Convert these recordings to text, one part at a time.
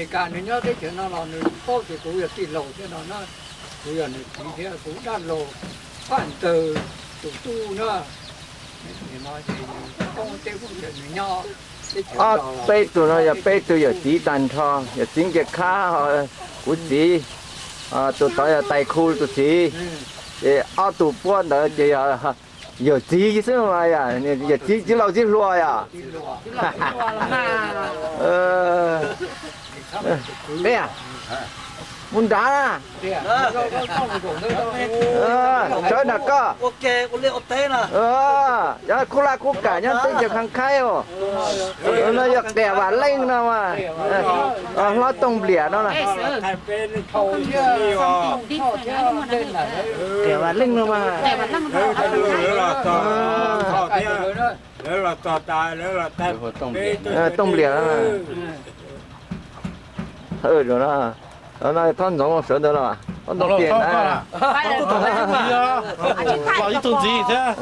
Amelikas nws nyob teb chaws no los nws paub tias kuv yog tij laug thiab no na, kuv yog nws txiv thiab kuv dab laug Paj Ntxawg tus tub na. Ob peb tug no yog peb tug yawm txiv tag nrho, yawm txiv Nkias Khab, kuv txiv, tus tod yog Tais Khu tus txiv, ces ob tug puab ntawd ces yog yawm txiv xwb mas, yawm txiv txiv laus txiv hluas yom. Peb mus nrad na. Sawv nram koj. Cov khub laj khub kam nyob teb chaws Khaj Khaib os. No yog Qias Vam Leej no mas, hlob Tooj Npliam no na. Qias Vam Leej no mas. Tooj Npliam. Thawj no, no Thoj Ntxoov sawv ntawd los, Thoj Ntxoov tias na. Los ib tug ntxiv thiab.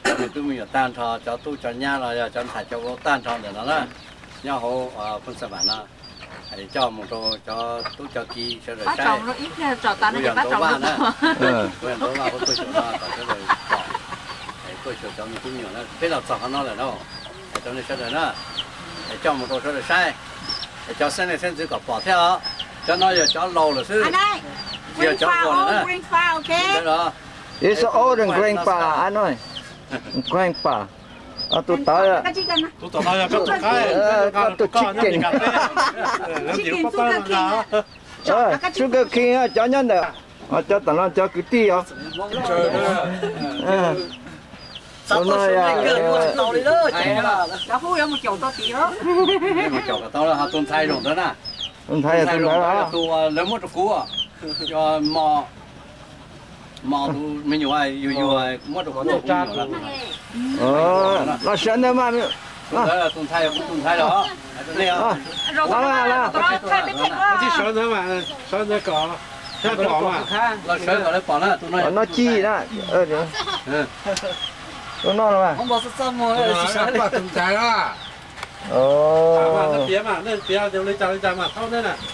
Cov me tub me nyuam tag nrho, cov tub cov nyab los yog cov ntxhais cov vauv tag nrho ntawm no na, nyob hauv Phooj Xa Vam no, coj mus rau cov tub cov ki sawv daws saib. Kuv yog Ntxoov Vaj na, kuv yog Ntxoov Vaj hauv tuaj xyuas no kom sawv daws pom, tuaj xyuas cov me tub me nyuam na, peb los txog qhov no lawm na, hais rau nej sawv daws na, coj mus rau sawv daws saib, cov xeeb leej xeeb ntxwv kom pom thiab os. Cov no yog cov laus lawm xwb, tsis yog cov vauv lawm na. It's old and grandpa, I know. Grandpa. Tus tod, tus tod no yog koj tus qaib, koj tus chicken. Sugar cane, cov nyob ntawm, cov tom no cov kwv tij os. Tus no yog, tus ntxhais tus ntawd los, lawv muab rau kuv, mos tus me nyuam yug yug muab rau kuv tus me nyuam. Los sawv ntawd mas, tus ntxhais yog kuv tus ntxhais los, los, los, sawv ntawd mas, sawv ntawd kom, los sawv kom lawv pom na, tus no, no ci na, tus no los mas.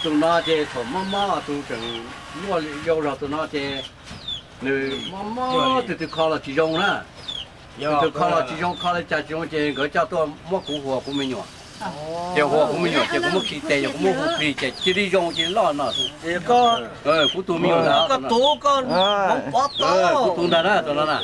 Tus no ces thaum mob mob tus tseem muaj yau zog, tus no ces nws mob mob, tus twg kho los tsis zoo na. Tus twg kho los tsis zoo, kho li cas tsis zoo ces nkawd coj tuaj muab kuv hu ua kuv me nyuam. Ces hu ua kuv me nyuam ces kuv muab khi tes, yog kuv muab hu plig ces cia li zoo cia li loj no. Kuv tus me nyuam ntag, kuv tus ntag na, tus no na.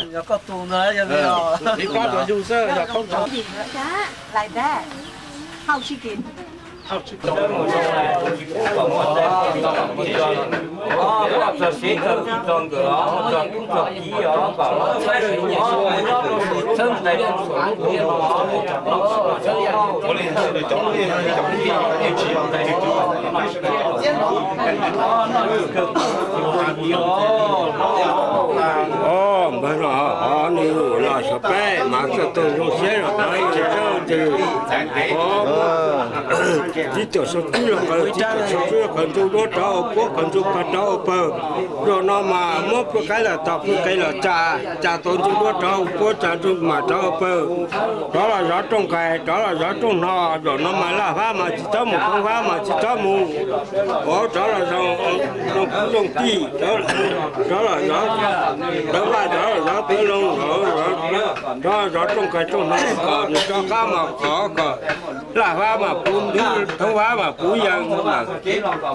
Os, npawg los, os, nws los xyuas peb mas txawj tau zoo siab los tau ib txwm. Tib tuam sau tub los qawm, tib tuam sau tub los qawm, ntxuj duab rov hauv puab, qawm ntxuj pag rov hauv pawg. Zaum no mas muab pw qaib los tom, pw qaib los tsa, tsa tau ntxuj duab rov hauv puab, tsa ntxuj mas rov hauv pawg. Rov los zov rooj nqaij, rov los zov rooj hno, zaum no mas laj fab mas tsis txhob mus, thoob fab mas tsis txhob mus. Ov, rov los zoo, zoo kwv zoo tij, rov los zov, rov vaj, rov los zov tawv loo, rov los zov rooj nqaij rooj hno kom nws rov qab mas qhov kom laj fab mas puv ntuj, thoob fab mas puv yees,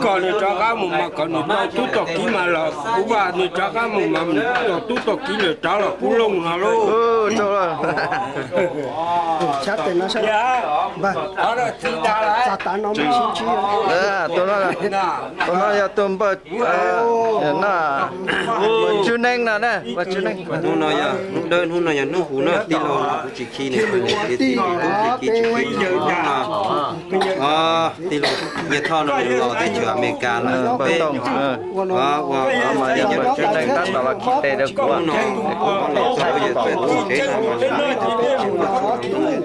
kom nws rov qab mus mas kom nws tau tub tau kiv mas los puv vaj, nws rov qab mus mas nws tau tub tau kiv nws rov los puv looj no lauj. Tus no yog tus npawg, no, npawg Tswb Neeb no na, npawg Tswb Neeb. Hnub no yog hnub dawb, hnub no yog hnub huv na, tij laug kuv tsis khi nws, kuv tsis khi, tsis khi hnub no. Tij laug Nyiaj Thoj no nws los teb chaws Amelikas lawm, peb ua, ua, ua, mas yog npawg Tswb Neeb tab tom los khi tes rau kuv no, kuv los txog kuv yawm txwv txuj kev no mas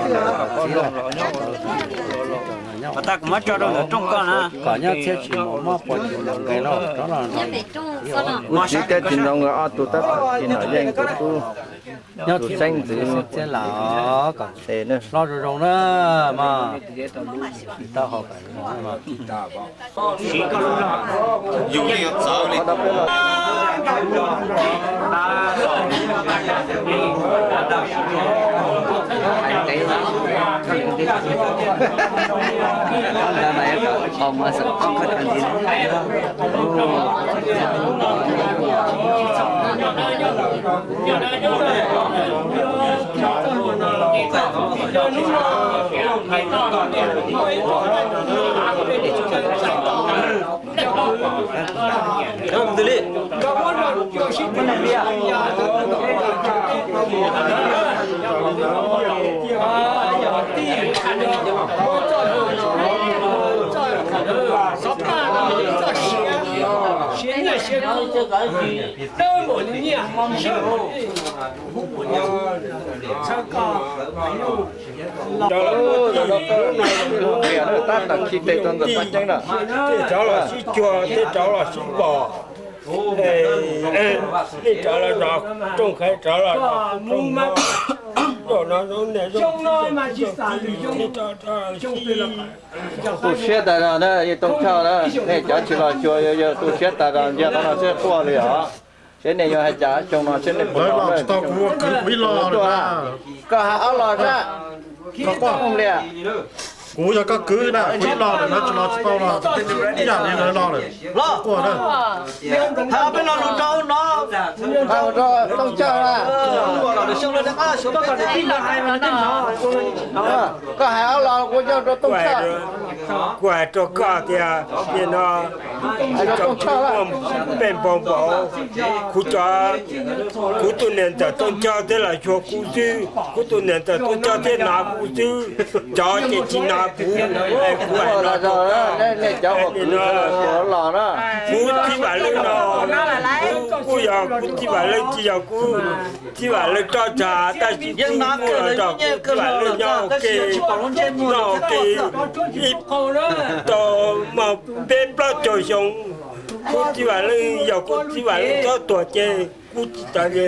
Kom txiv los, kom txiv los nyob, kom nyob txhiab tsis mus mob puas tsis mus nqes los rov los nrog. Kuv txiv thiab txiv ntxawm nkawd ob tug tab tom tsis noj yeej tus tub, nyob tus xeeb ntxwv txiab los kom hlob zoo zoo na mas. Tsis tau haus kom zoo na mas. Yus yeej yuav txawv li. Tab tom khi tes rau ntawm paj ceeb na. Tej rov los sib cuag, tej rov los sib pom. Nej rov los zov rooj, qhaiv rov los zov rooj no. Tu siab tas zog na, yawg Tooj Choj na, nej cov tsis los xyuas yawg tu siab tas zog, ntsia qhov no xwb quaj li os. Seb nej yuav hais cas xyoo no seb nej puas los. Koj hais ob los sab. Kuv yog koj kwv na, kuv ib los lawm na, tsis los tsis tau los, ib yam li lawv los lawm. Quaj na. Hais peb lo lus rau no. Tooj Choj na. Koj hais ob los kuv coj rau Tooj Choj. Kuv hais rau koj tias, nim no cov kwv muaj pej npau npaum, kuv cov, kuv tus niam ntxawm Tooj Choj thiab los xyuas kuv xwb, kuv tus niam ntxawm Tooj Choj thiab hnov kuv xwb, cov ces tsis hnov kuv. Kuv hais no rau koj, nim no kuv Txhiv Vam Leej no, kuj yog kuv Txhiv Vam Leej, tsis yog kuv Txhiv Vam Leej roj tshav, tab sis kuj los nrog kuv Txhiv Vam Leej nyob ua ke, nyob ua ke ib tau muaj peb plaub caug xyoo. Kuv Txhiv Vam Leej yog kuv Txhiv Vam Leej txhob tuag ces kuv tsis tawv li.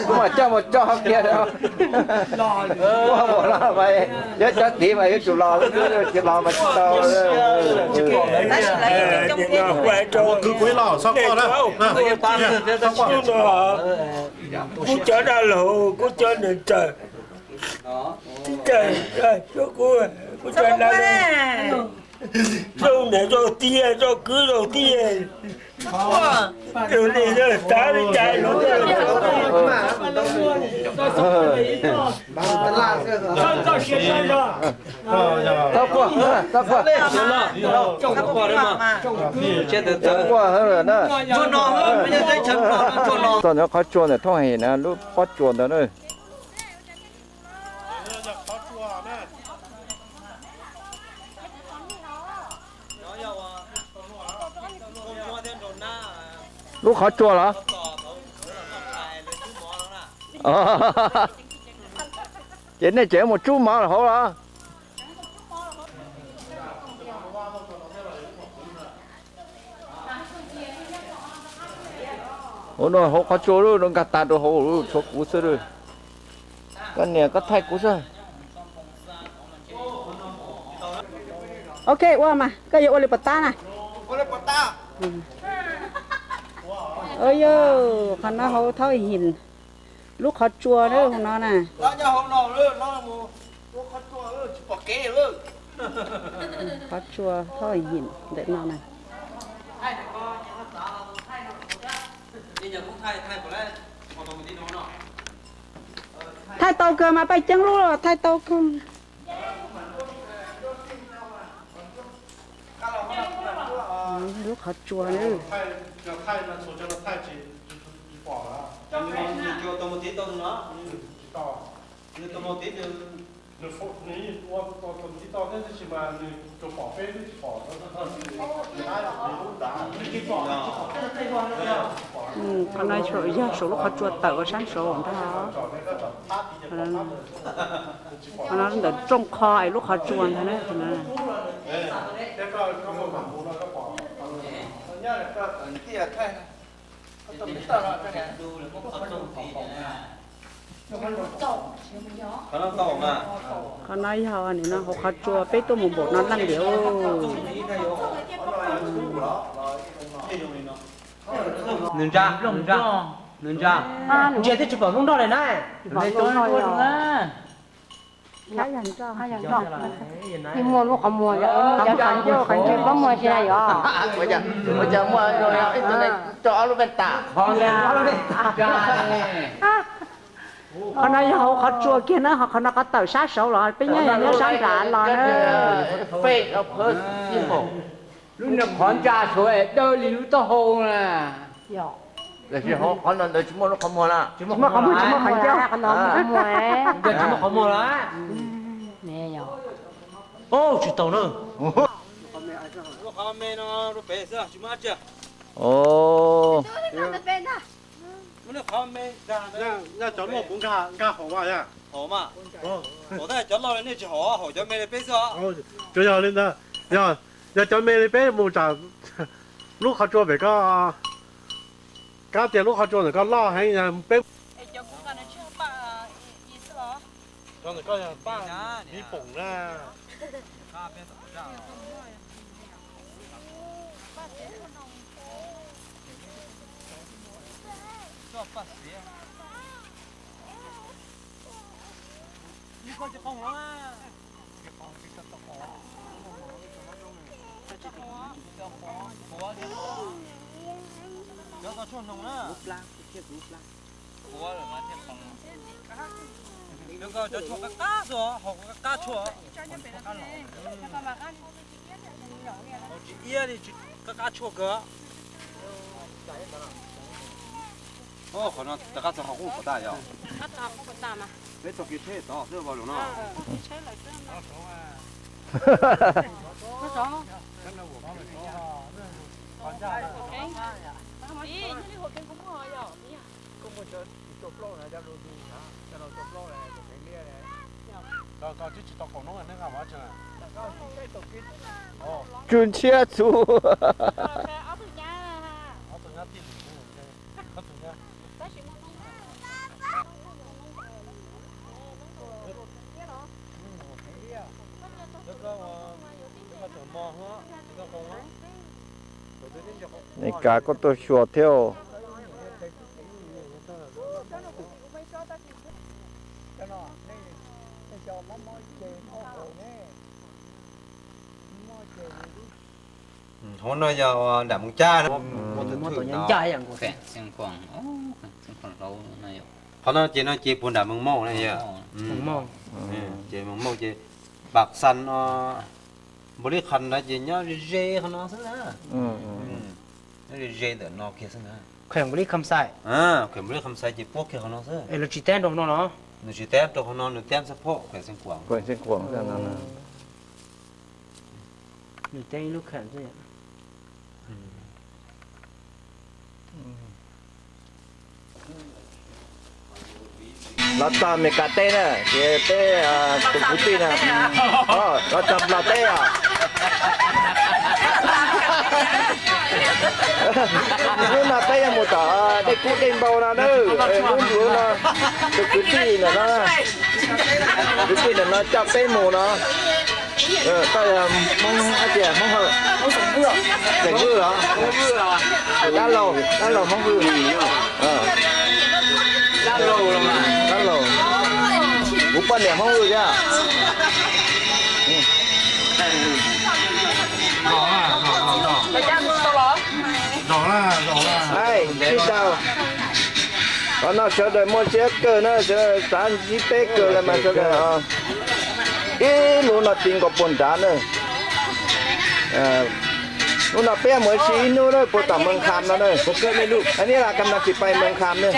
Kuv mam coj mus tso kiag. Kuv los mas yog cov tid mas yuav tsum los, tsis los mas tsis tau. Kwv kuv ib los txhob quaj na. Kuv cov dab laug, kuv cov niam ntxawm, kuv cov dab laug, zoo niam zoo txiv, zoo kwv zoo tij, zoo li zoo tav li cas los Txhob quaj, txhob quaj. Txhob quaj na. Txog ntawm qhov tsua ntawm Thoob Him na, lub pob tsuas ntawd na. Lub qhov tsua los? Ces nej tseem mus tsub mov hauv los? Hauv no hauv qhov tsua lub no nkag tas rau hauv, tshuav kuv xwb. Koj niam koj thaij kuv xwb. Ok, ua mas koj yuav ua li puas tab na? Yog, qhov no hauv Thoob Him lub qhov tsua hauv no na. Qhov tsua Thoob Him ntawm no na. Thaij tau kawg mas, Paj Ceeb lub los thaij tau kawg. Lub qhov tsua na. Qhov no yog saum lub qhov tsua tawm ua sab saud ntag. Qhov no ntawm rooj qho es lub qhov tsua ntag na. Qhov no yog nim no hauv qhov tsua peb tuaj mus npaum no leej ntiav. Nws ntsa, nws ntsa, nws ntsa. Ntsia twb tsis pom lub nroj li na. Muaj lub qhov muag, qhov ncauj, qhov ncauj muaj tsi na yom? Ua cas muaj ib tug tso ob lub peb tas. Qhov no yog hauv qhov tsua kiag na, ho qhov no qhov tawm sab saud los peb nyob nyob sab nram los na. Lub niag qhov ntsa saud es dawb li lub taub hau na. Qhov no ntawd tsis muaj lub qhov muag na. Tsis muaj qhov muag, tsis muaj qhov ncauj. Tsis muaj qhov muag lawm. Tsis tau na. Yog cov loj puas nkag, nkag hauv mas yog? Hauv mas. Hauv tab cov loj li nej tsis haum, haum cov me li peb xwb os. Tsuas yog li ntawd, yog, yog cov me li peb mus tsam lub qhov tsua pem koj, kab tias lub qhov tsua ntawm koj loj heev peb. Cov ntawm koj yog paj mib poom na. Cov tshuaj qab qab xwb, haus qab qab tshuaj. Haus tsis iab li, qab qab tshuaj kawg. Qhov no rov qab txog haus qub puas tas yog? Peb txog kev tsheb tod xwb ua luaj no. Tsw ntshiab txuv. Nws kav koj tuaj xyuas thiab. Hauv no yog nram Moos Cab, muaj tus ncaj ncaj. Qhov no ces no ces puag nram Moos Mauj na yog. Ces Moos Mauj ces Pam Xas no, Npaus Lis Khas ntawd ces nyob ze ze qhov no xwb na. Nyob ze ze ntawm no kiag xwb na. Kheem Npaus Lis Kham Xais. Kheem Npaus Lis Kham Xais ces puab kiag qhov no xwb. Es lawv tsis teb rau qhov no los? Nws tsis teb rau qhov no, nws teb xab phom Kheem Xeev Khuam. Nws teb ib lub kheem xwb. Los txog Meskas teb na, ces peb tus kwv tij na, los txog Nplog teb os. Hnub no peb yuav mus tom dej kub dej npau no na, hnub no tus kwv tij ntawm no, kwv tij ntawm no coj peb mus no. Koj yog Hmoob hab tias Hmoob Hawj? Xeem Vwj los? Dab laug, dab laug Hmoob Vwj. Dab laug, kuv poj niam Hmoob Vwj thiab. Tsis tau. Qhov no sawv daws muaj siab kawg na, sawv daws xav ntsib peb kawg li mas sawv daws ib lub no ti nkaus puag nrad na. Hnub no peb mus ua si ib hnub na, puag tom Moos Kham no na. Niaj la kab no tsis pais Moos Kham na.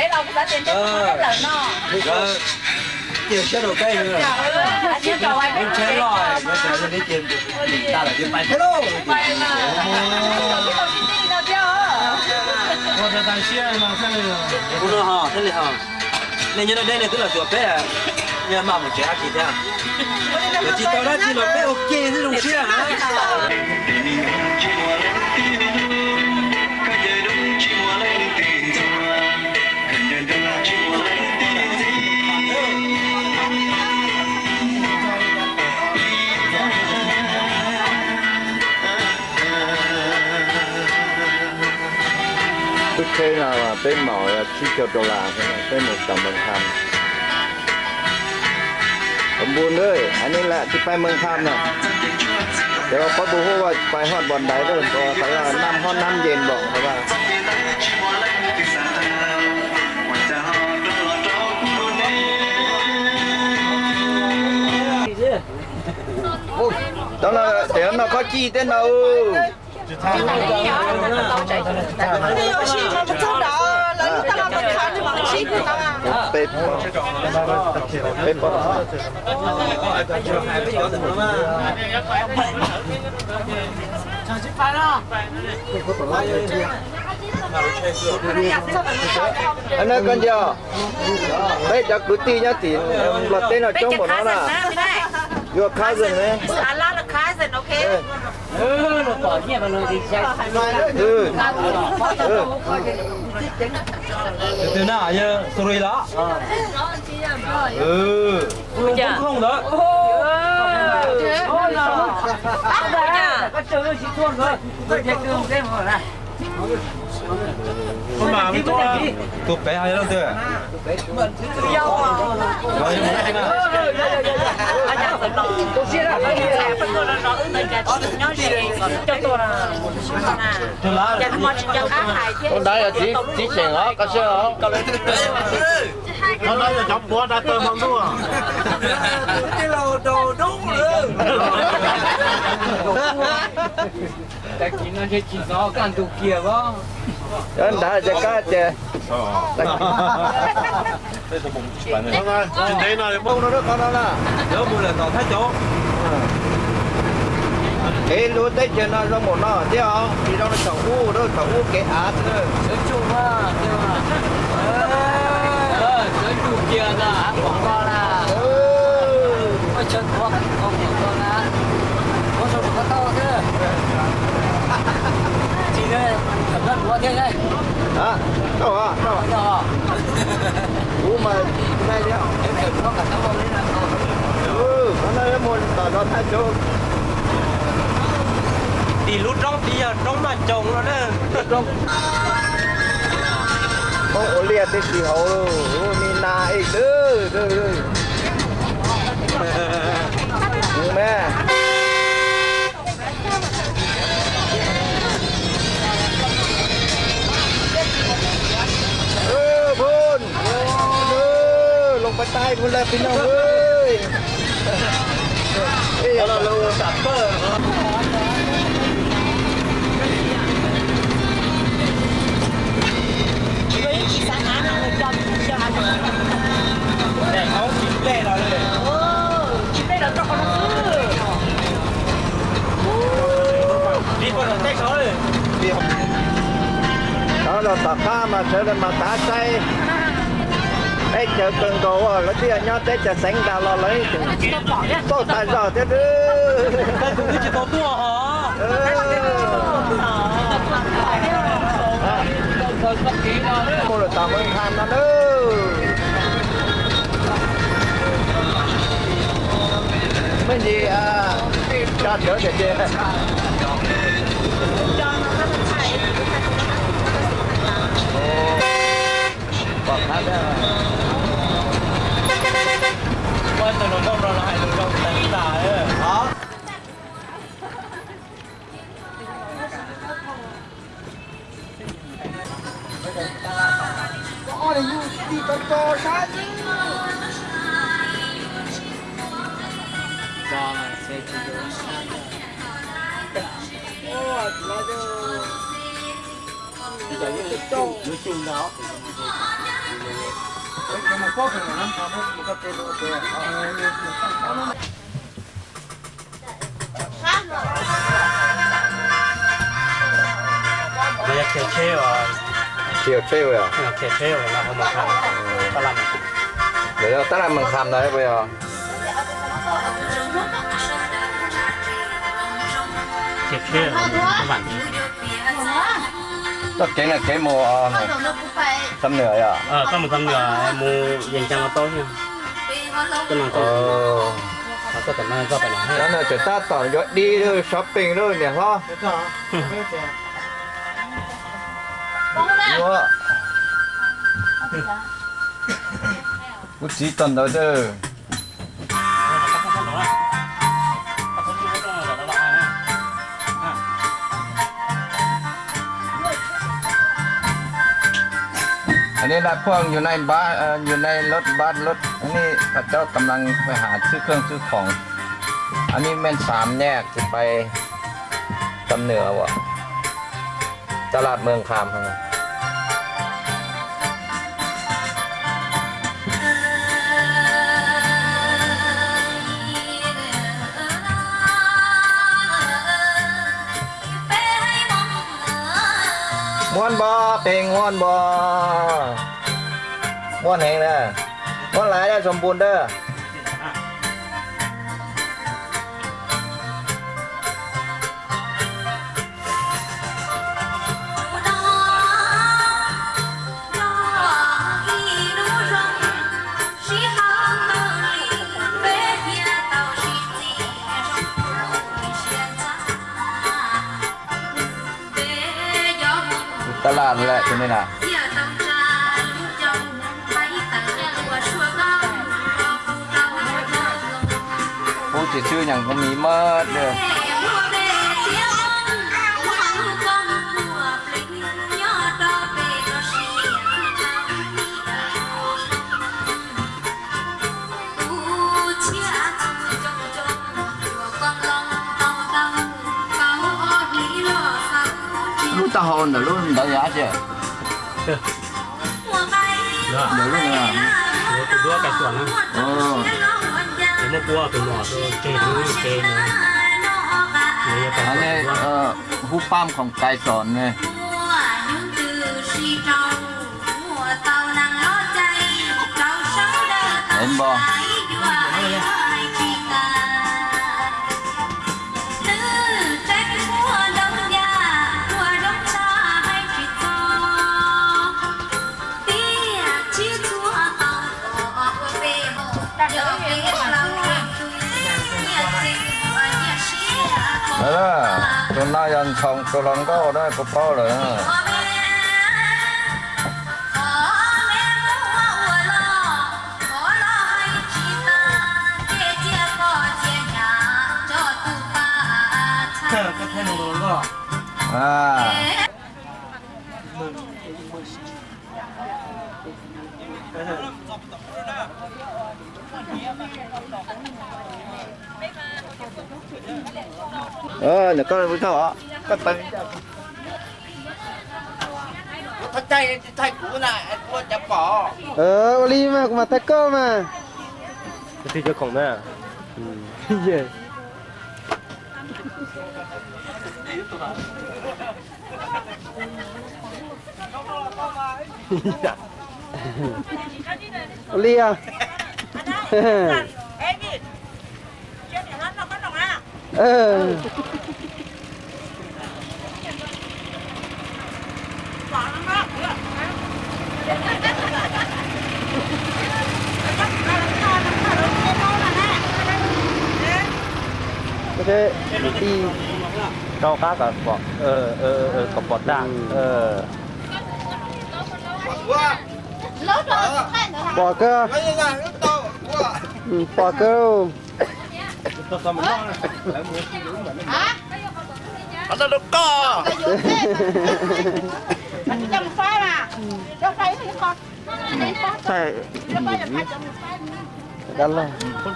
Cia siab rau peb, lub tsheb loj, yog li ces tas lawm ces pais thiab lauj. Ua rau tas siab no thiaj li ho, thiaj li ho. Nej nyob deb deb nej twb los xyuas peb, nej maj mus tsev dab tsi thiab? Yog tsis tau dab tsi los peb ua ke xwb zoo siab na. Lub tsheb no peb maum tsib caug dollar, peb mus tom Moos Kham. Npus ntawd, aws, nej lam tsis pais Moos Kham na. Cov pab tus hub ua tsis pais hoj npom ntaiv, npam hoj nab nce npom hov. Cov no tias noj khob cij tej no. Koj nco, peb cov kwv tij nyob tim Nplog teb no coob npaum no na. Your cousin, man. Tus twg na, yog Suri los? Kuv lub koob ntawd. Tus pem yog leej twg? Tus ntawd yog txiv xeem os, koj saib os. Qhov no yog cov puav da tawg hmo ntuj. Tag kis no ntshe tsis xov kaj ntug kiag os. Cov nrad ces kab ces. Tsis ntev no mus rau qhov no na. Lawv mus lawm tom Thaib Cauv. Kev lub teb chaws no zoo npaum no thiab os, tsis zoo li thaum ub, thaum ub kev av xwb. Sawv tsug kiag na, av pom ko na. Muaj chaw tuav, pom ko na. Tuav saum ko tau xwb. Tsis, tawm nrog tuav thiab. Kuv mas tsis nai li. Qhov no yuav mus tom zos Thaib Cauv. Tim lub roob tid yog roob Maj Coos no na. Hmoob ua liaj tib si hauv, ua mi nas ej twg. Phun, loo pab taib phun lawm pib no. Cov los tom qab mas sawv daws mas tav saib teb chaws kawg nkaus, lawv twb yog nyob teb chaws xeev ntag los lawv tseem tuaj tag zog thiab. Mus lawm tom Moos Kham no na. Me ntsis tso sawv tiag tiag. Pom qab thiab. Ua tus nus nkauj no los hais lus zoo tag tas. Mas yog khiav tsheb, khiav tsheb, khiav tsheb no, tab laj Moos Kham no puas yog? Khiav tsheb, txoj kev no kev mus Xam Nuas yom? Mus Yees Cas los tau. Cov no tseem tab tom yuav dib lawm, shopping lawm niam hlob. Kuv txiv tau ntawd. อันนี้นะพวกอยู่ในบัส เอ่อ อยู่ในรถบัส รถ อันนี้เขาเจ้ากำลังไปหาซื้อเครื่องซื้อของ อันนี้แม่นสามแยกจะไปตำเหนือวะ ตลาดเมืองคาม ม่วนบ่ เพลงม่วนบ่ ม่วนแฮงนะ ม่วนหลายเด้อ สมบูรณ์เด้อ ตลาดแหละตรงนี้นะ พวกจะซื้ออย่างก็มีหมดเลย Lub taub hau ntawm lub ntawd yog dab tsi? Ntawm lub ntawd. Tus duab kais tuam na. Ces muab puab tus nom tus tseg tus tseg na. Hub pab khoom kais tom ne. Npog. Tus no yog ntxhoo tus hluas nkauj na, kuv paub lawm. Nws koj, koj, koj thaij kuv na, kuv ua cas pom. Ua li mas kuv mam thaij koj mas. Kuv tsis cov khoom na. Ua li os. Rau qab kom pom tag. Pom kawg. Pom kawg.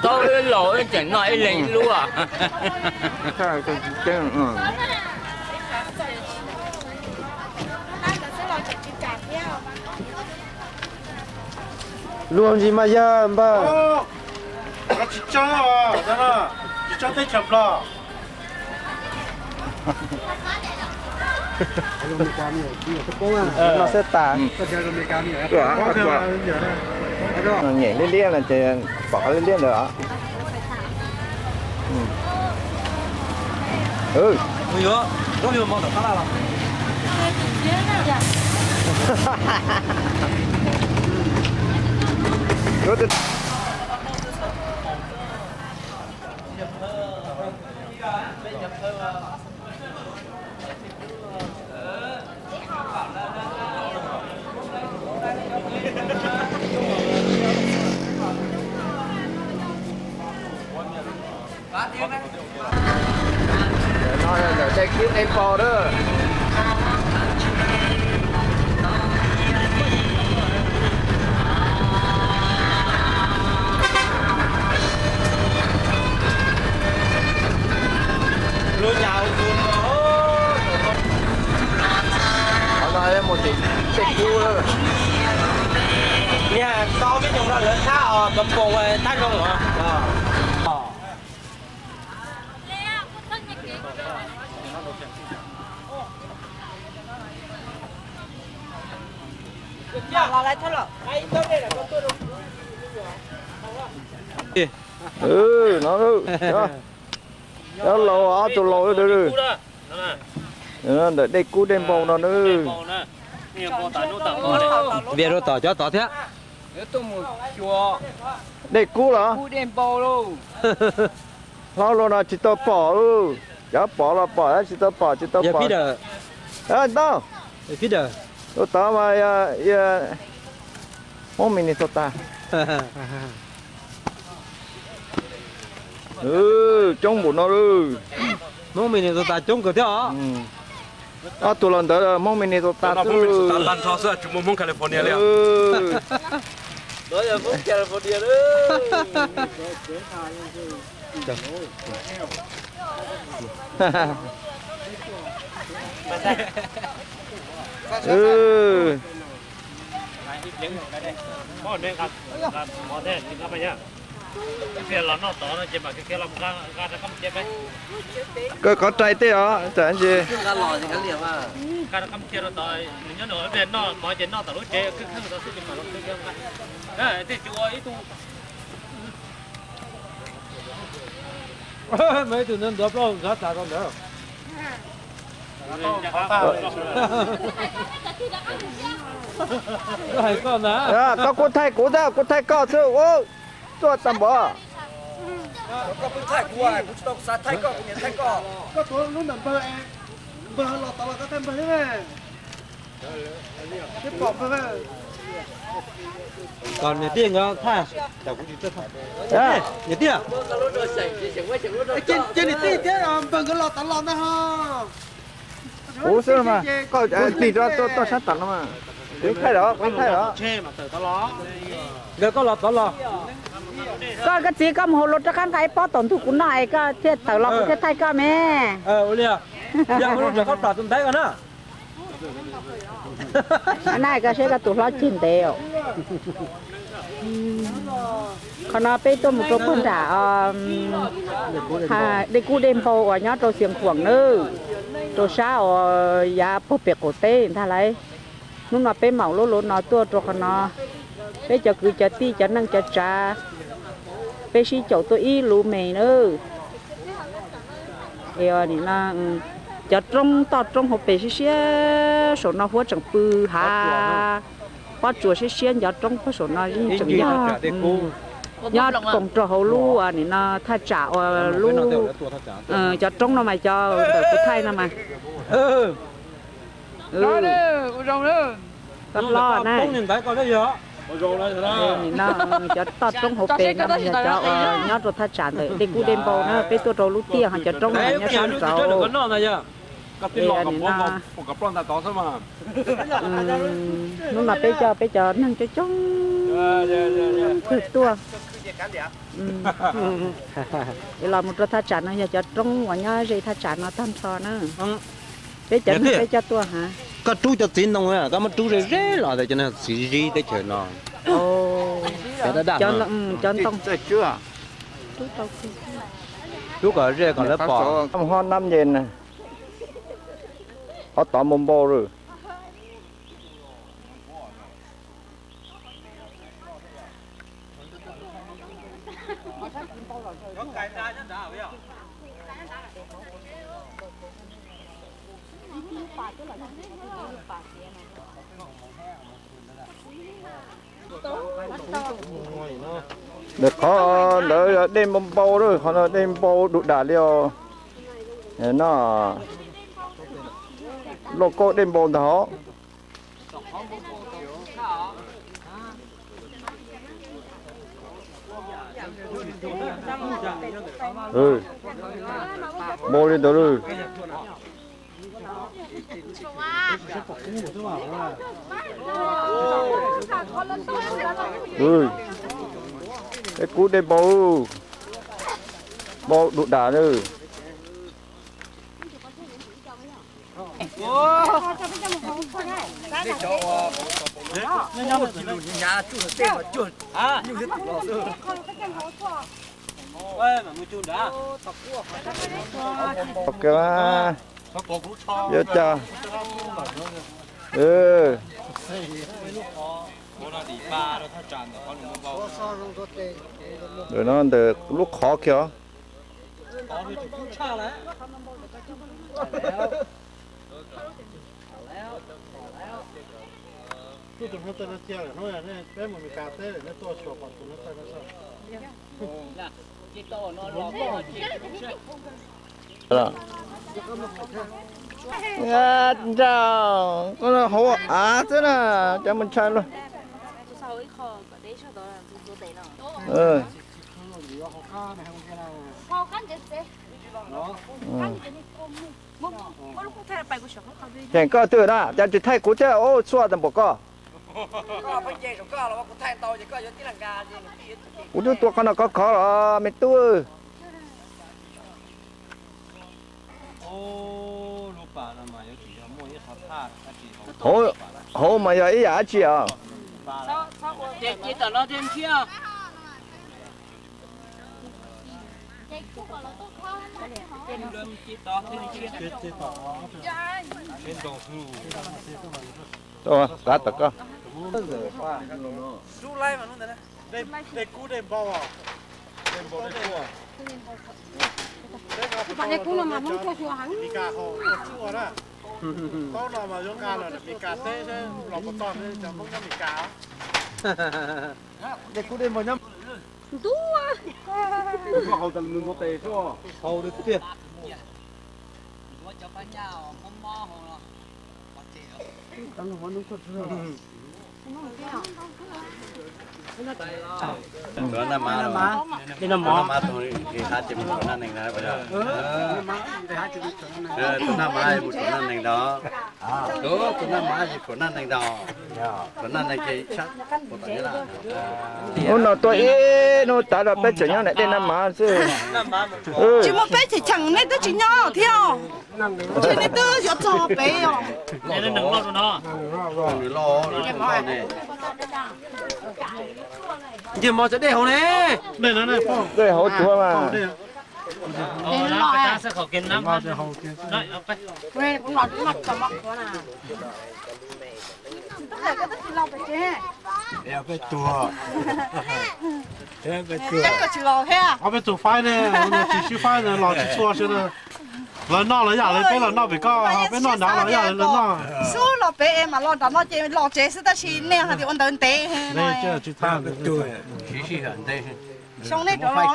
Thaum ib laus tseem noj ib leeg ib lub. Luag ntsis mas yog npawg. Tsis tsob, tsis tsob teb chaws Nplog. No xwb tas. Nyem liab liab no ces pom qab liab liab ntawd. No ntawm Dej Kub Dej Npau na. Qhov no mus tim Dej Kub. Niag tau peb xyoos no lawv thab os, cov npoo thab zoo os. No, cov laus, ob tug laus, ntawm Dej Kub Dej Npau no na. Vias rau tom cov tod thiab. Dej Kub los? Hlob luaj no tsis tau pom, cov pom los pom, tsis tau pom tsis tau pom. Tau, tus tod mas Hmoob Minnesota. Coob npaum no lawm. Hmoob Minnesota coob kawg thiab os. Ob tug los ntawd Hmoob Minnesota xwb. Tag nrho xwb, tsis muaj Hmoob California li. Kawg qhov rai tej os, tsam ntsis. Muaj ib tug ntuav plaub hau nkhav tas rau ntawd. Koj kuj thaij kuv thiab, kuv thaij koj xwb, tuaj tag npaum. Niam tij nkawd thaij, niam tij, cia niam tij thiab npawg nkawd los tod los ntag ho. Kuv xwb mas, koj tig rau toj sab tom no mas. Kuv thaij los, kuv thaij los. Nkawd koj los tod los. Koj, koj txiv, koj mus hauv lub rov qab nqa ib pob tom ntug kuv noj es koj thiaj tawm los kuv thiaj thaij koj me. Ua li, yog ua lub rov qab plam tus ntaiv ko na. Na koj seb koj tus hlob ceg ntev os. Qhov no peb tuaj mus rau puag nram Dej Kub Dej Npau uas nyob rau Xiav Khuam nawb, rau sab uas yav puag pem qaum teb ntag lauj. Hnub no peb maum lub luv no tuaj rau qhov no, peb cov kwv cov tij cov neej cov tsav, peb sib caum tuaj ib lub me nawb. Nim no cov roob, toj roob hauv pes siab siab, saum no huab tseem pw hav, pob tsuas siab siab, ncov roob puag saum no yeej tseem yog nyob koom rau hauv lub nim no thaj tsam uas lub, cov roob no mas cov ntawm kuv thaij no mas. Koj hlob na. Nim no cov toj roob hauv pes no mas yog cov uas nyob rau thaj tsam ntawm Dej Kub Dej Npau na, peb tuaj rau lub tiaj ho cov roob no nyob sab nraud. Hnub no peb coj peb cov neeg coob coob kawg tuaj. Es los mus rau thaj tsam no yog cov roob uas nyob ze thaj tsam no tag nrho na. Peb cov neeg peb coj tuaj ha. Koj rub cov txiv ntoo, koj muab rub ze ze los tias cov neeg txiv zib teb chaws no. Cov daj daj, cov ntoo. Rub kom ze kom lawv pom. Ho nab ye, qhov tod npau npau lawm. Ntawm qhov ntawd dej npau npau, qhov no dej npau du dam li os. No, lauj kaub dej npau ntag hov. Npau li ntawd lawm. Ub, peb kub dej npau, npau du dam na. Ok, yuav cas? Ntawm no ntawm lub qhov kiag. Tuaj tus hnub tawm no cia lawm hnub no peb mus Meskas teb lawm, nej tuaj xyuas pom tus hnub tawm no xwb. Nraum, koj hauv av xwb na, cas mus ntshai luaj. Tseem koj twg na, cas tsis thaij kuv thiab ua txhua tas npaum koj. Kuv twb tua qhov no khov khov los me tub. Hauv mas yog ib yam dab tsi os? Kav tom koj. Dej kub dej npau, dej npau dej kub. Peb nqa puas tau los rau Meskas haus ua txhuaj na. Taub no mas yuav nqa los Meskas teb seb los puas tau cov Hmoob nyob Meskas. Dej kub dej npau nyob. Ntuj, haus tas nws npau tes xwb, haus tiag tiag. Tus naj mab, tus naj mab tus nqis hav ces mus tshuam Naj Nees na. Tus naj mab mus tshuam Naj Nees ntag. Tus naj mab ces tshuam Naj Nees ntag. Tshuam Naj Nees ces ua tom Nyab Laj. Hnub no tuaj ib hnub tas los peb tseem nyob ntawm dej Naj Mab xwb. Tsis muaj peb cheem cheem nej twb tsis nyob thiab. Ntshe nej twb yuav txog pem os. Nws loj, nws loj ne. Nce mov cov dej hauv ne. Dej hauv tuag mas. Ob peb tug faib ne, tsis sib faib ne, los tsis txhua sib na. Lawv noj los yam li peb los noj pem koj, peb noj nrad los yam li lawv noj. Xub los pem es mam los nram no ces los tsev xwb tab sis nej hais tias ua ntawd ntev. Xyoo nej rov los,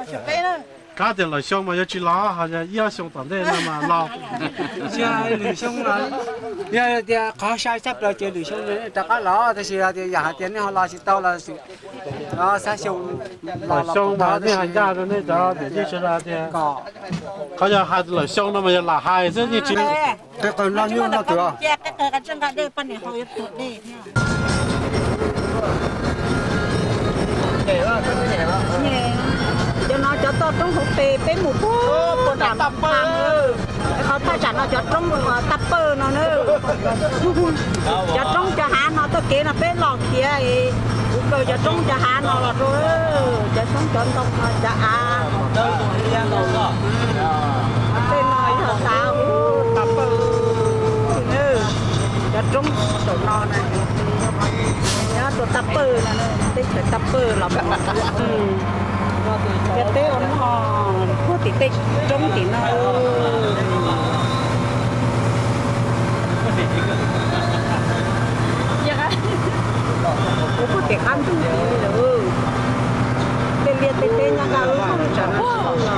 xyoo peb na. Kab tias lwm xyoo mas yuav tsis los, ho yog ib ob xyoo tom ntej no mas los. Sia lwm xyoo los, yog tias qhov sai tshaj plaws ces lwm xyoo rov qab los, tab sis tias yam hais tias nej ho los tsis tau los xwb. Xab xyoo, lwm xyoo mas nej hais ncaj rau nej cov niam tij sawv daws tias, qhov yog hais lwm xyoo no mas yog lam hais xwb yeej tsis. Qe qawg noj nyuj noj twg os? Cov no cov toj roob hauv pes peb mus puag nram Tha, qhov thaj tsam no cov roob Tha Pawg no na. Cov roob cov hav no txoj kev no peb los khiav, kuv kaw cov roob cov hav no los rau cov xyoob cov ntoo no cov av. Tej no yog Tha, Tha Pawg, cov roob saum no na, nyob rau Tha Pawg no, teb chaws Tha Pawg los mus. Cov teb ua no puag tim tej roob tim no. Kuv puag tim qab ntug tid lawm. Tej liaj tej teb nyob nqa lub tsam no.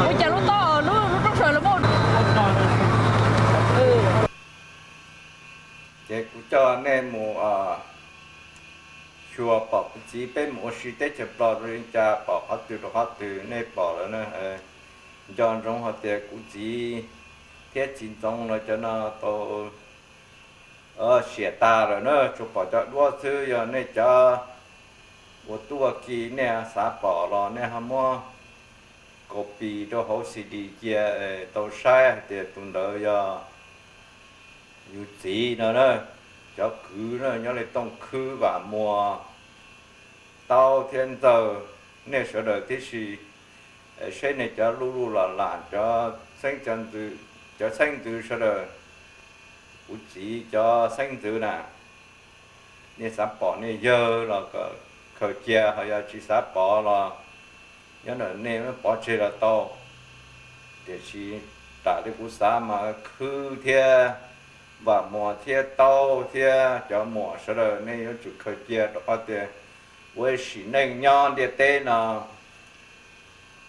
Ua cas lub toj lub lub roob sawv lawv muaj. Ces kuv coj nej mus xyuas pom kuv txiv peb mus ua si teb chaws Nplog zoo li cas, pom qhov twg rau qhov twg nej pom lawm na. Nco ntsoov hais tias kuv txiv thiab txiv ntxoov lawv cov no tau xiam tas lawm na, tsuas pom cov duab xwb. Yog nej cov ua tub ua ki nej xav pom los nej ho muab copy rau hauv C D cia tau saib hais tias tus ntawd yog yus txiv no na. Cov kwv na nyob li Tooj Khwb, Vam Muas, Taub thiab Ntxawg, nej sawv daws tib si saib nej cov lub lub lam lam, cov xeeb ntxwv sawv daws, kuv txiv cov xeeb ntxwv na, nej xav pom nej yawg los khaws cia, ho yog tsis xav pom los nyob ntawm nej pov tseg los tau. Tiam sis tam li kuv xav mas Khwb thiab Vam Muas thiab Taub thiab cov muam sawv daws nej yuav tsum khaws cia rau qhov tias ua sim neej nyob ntiaj teb no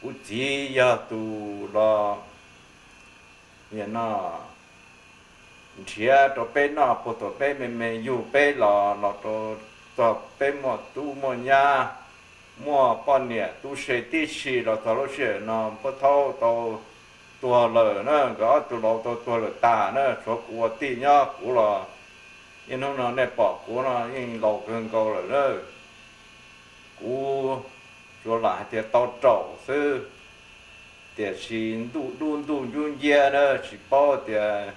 kuv txiv yog tus los no nrhiav rau peb noj puag thaum peb me me yug peb los, los rau txog peb muaj tub muaj nyab, muaj poj niam tub se tib si los txog lub sij hawm no Npawg Thaub tau tuag lawm na, nkawd ob tug laus tau tuag lawm tas na, tshuav kuv ua tij nyob. Kuv los niaj hnub no nej pom kuv no yeej laus kawg nkaus lawm na. Kuv tsuas lam hais tias tau raum xwb, tiam sis ntuj dub ntuj ncub nciab na, tsis paub tias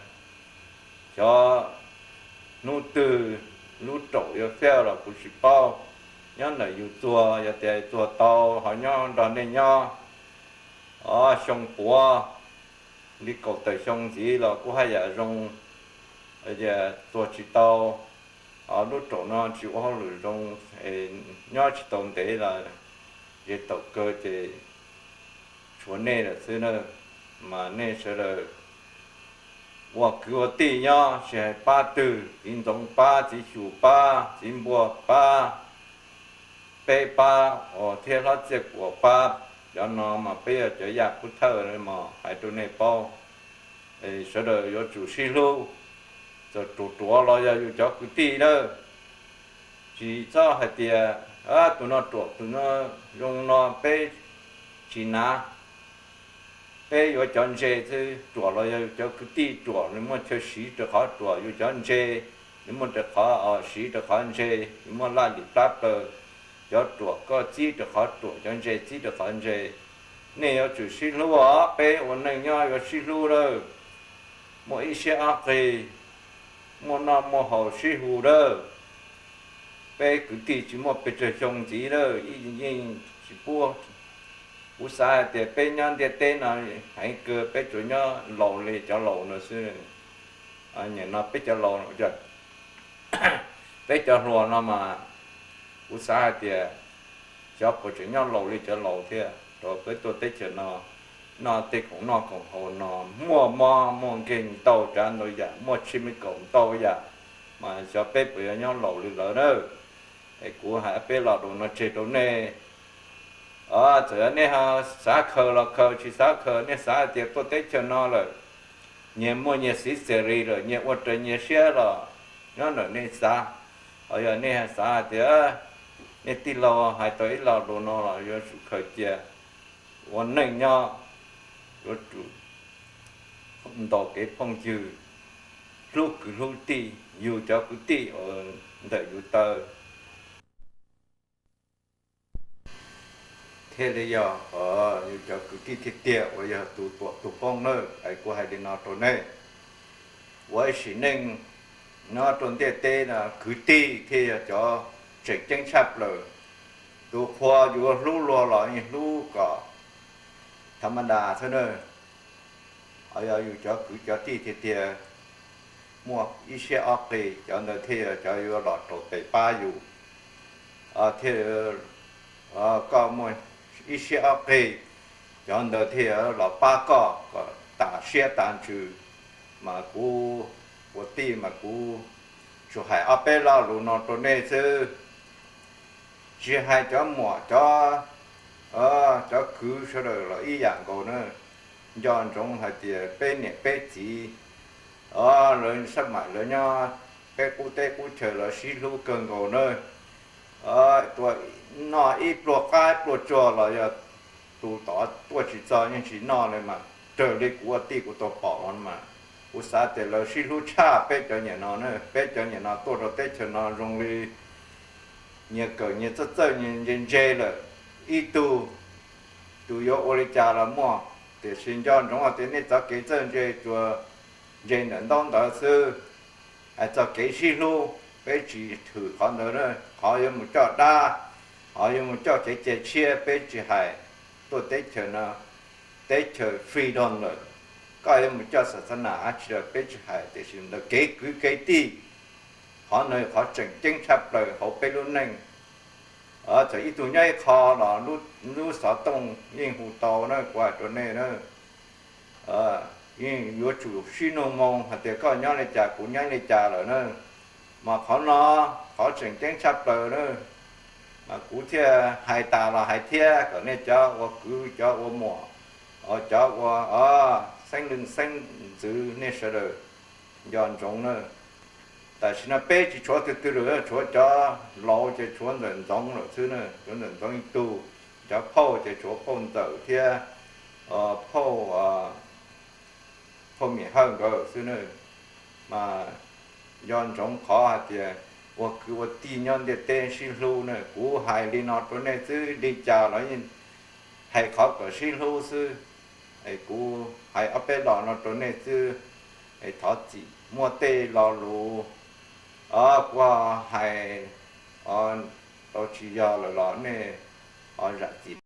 xyov hnub twg lub raum yuav fiaj los kuv tsis paub. Nyob ntawm yus txuag, yog tias txuag tau ho nyob nrog nej nyob xyoo puav li kaum tawm xyoo ntxiv los kuj haj yam zoo. Tias txuag tsis tau, lub raum no tsis ua hauj lwm zoo, nyob tsis tau ntev los ze taum kawg ces tshuav nej lawm xwb na. Mas nej sawv daws ua kwv ua tij nyob, tsis hais pab twg, txiv ntxoov pab, txiv xyum pab, txiv npua pab, peb pab, thiab hlob txiaj kuam pab, cov no mas peb yog cov yaj pub thawj mas hais rau nej paub. Sawv daws yuav tsum sib hlub, txawm ruam ruam los yog yus cov kwv tij nawb. Tsis txhob hais tias tus no ruam tus no zoo no peb tsis hnav, peb yuav cov ntse xwb. Ruam los yog yus cov kwv tij ruam, nws muaj chaw siv rau qhov ruam, yus cov ntse nws muaj rau qhov siv rau qhov ntse, nws muaj laj lim plab plaws. Cov ruam koj txib rau qhov ruam, cov ntse txib rau qhov ntse. Nej yuav tsum sib hlub os, peb ua neej nyob yuav sib hlub lawm, muaj ib siab ob qig, muaj noj muaj haus sib hu lawm. Peb kwv tij tsis muaj pes tsawg xyoo ntxiv lawm, yeej tsis pub. Kuv xav hais tias peb nyob ntiaj teb no heev kawg, peb tsuas nyob laus li cov laus no xwb. Nim no peb cov laus, peb cov hluas no mas kuv xav hais tias xyov puas tseem nyob laus li cov laus thiab. Rau peb tuaj teb chaws no, noj tej khoom noj khoom haus no, muaj mob muaj nkeeg ntau tsav ntau yam, muaj tshis me kaum ntau yam, mas xyov peb puas yuav nyob laus li lawv na. Es kuv hais peb lo lus no tseg rau nej. Txawm yog nej xav khaws los khaws, tsis xav khaws, nej xav hais tias tuaj teb chaws no lawm, nyias muaj nyias xiv xes ris lawm, nyias ua raws nyias siab los nyob ntawm nej xav. Ho yog nej xav hais tias nej tij laug hais tau ib lo lus no los yuav tsum khaws cia. Ua neej nyob yuav tsum ntaus kev phooj ywg, hlub kwv hlub tij, yug cov kwv tij uas ntawm yus taw thiaj li yog yus cov kwv tij tiag tiag uas yog tus tuam tus poob nawb. Es kuv hais li no rau nej, ua ib sim neej nyob rau ntiaj teb no kwv tij thiaj yog cov tseem ceeb tshaj plaws. Tus qhua yuav hlub luag los yeej hlub kom tha ma das xwb na. Yog yus cov kwv cov tij tiag tiag muaj ib siab ob qig, cov ntawd thiaj yog cov yuav los rau pem pab yus. Thiaj koj muaj ib siab ob qig, cov ntawd thiaj los pab koj kom tas siab tas ntsws. Mas kuv ua tij mas kuv tsuas hais ob peb lo lus no rau nej xwb. Tsis hais cov muam cov, cov kwv sawv daws los ib yam nkaus na. Nco ntsoov hais tias peb niam peb txiv, lawv sab maim lawv nyob peb qub teb qub chaw lawv sib hlub kawg nkaus na. Tua, noj ib pluag qab ib pluag tsuag los yog tus tod tuaj tsis txog yeej tsis noj li mas, raws li kuv ua tij kuv tau pom no mas, kuv xav tias lawv sib hlub tshaj peb cov niam no na. Peb cov niam no tuaj rau teb chaws no zoo li nyias kawm nyias txawj txawj nyias ntse ntse lawm. Ib tug, tus yuav ua li cas los muaj, tiam sis nco ntsoov hais tias nej txoj kev txawj ntse tsuas ntse ntawm ntaub ntawv xwb. Hais txog kev sib hlub, peb tsis hwm qhov ntawd na. Qhov yuav mus coj dab, qhov yuav mus coj kev cai tshiab peb tsis hais. Tuaj teb chaws no, teb chaws freedom lawm, koj yuav mus coj xa xa nas dab tsi los peb tsis hais, tiam sis ntawm kev kwv kev tij, qhov no qhov tseem ceeb tshaj plaws hauv peb lub neej. Txawm ib tug nyob ib qho los lub xov tooj yeej hu tau na, kuv hais rau nej na. Yeej yuav tsum sib nug moo hais tias koj nyob li cas kuv nyob li cas lawm na. Mas qhov no, qhov tseem ceeb tshaj plaws na, mas kuv thiaj hais tas los hais thiab kom nej cov ua kwv cov ua muam, cov ua xeeb leej xeeb ntxwv nej sawv daws nco ntsoov na. Tam sim no peb tsis tshuav twg twg lawm, tshuav cov laus ces tshuav ntxawm Ntxoov lawm xwb na, tshuav ntxawm Ntxoov ib tug. Cov phauj ces tshuav phauj Ntxawm thiab phauj, phauj Mim Hawj nkawd xwb na. Mas nco ntsoov qhov hais tias ua kwv ua tij nyob ntiaj teb sib hlub na. Kuv hais li no rau nej xwb, li cas los yeej hais qhov kom sib hlub xwb. Kuv hais ob peb los no rau nej xwb, thov txim. Muaj tej lo lus kuv hais tau tsis yog lawm los nej ho zam txim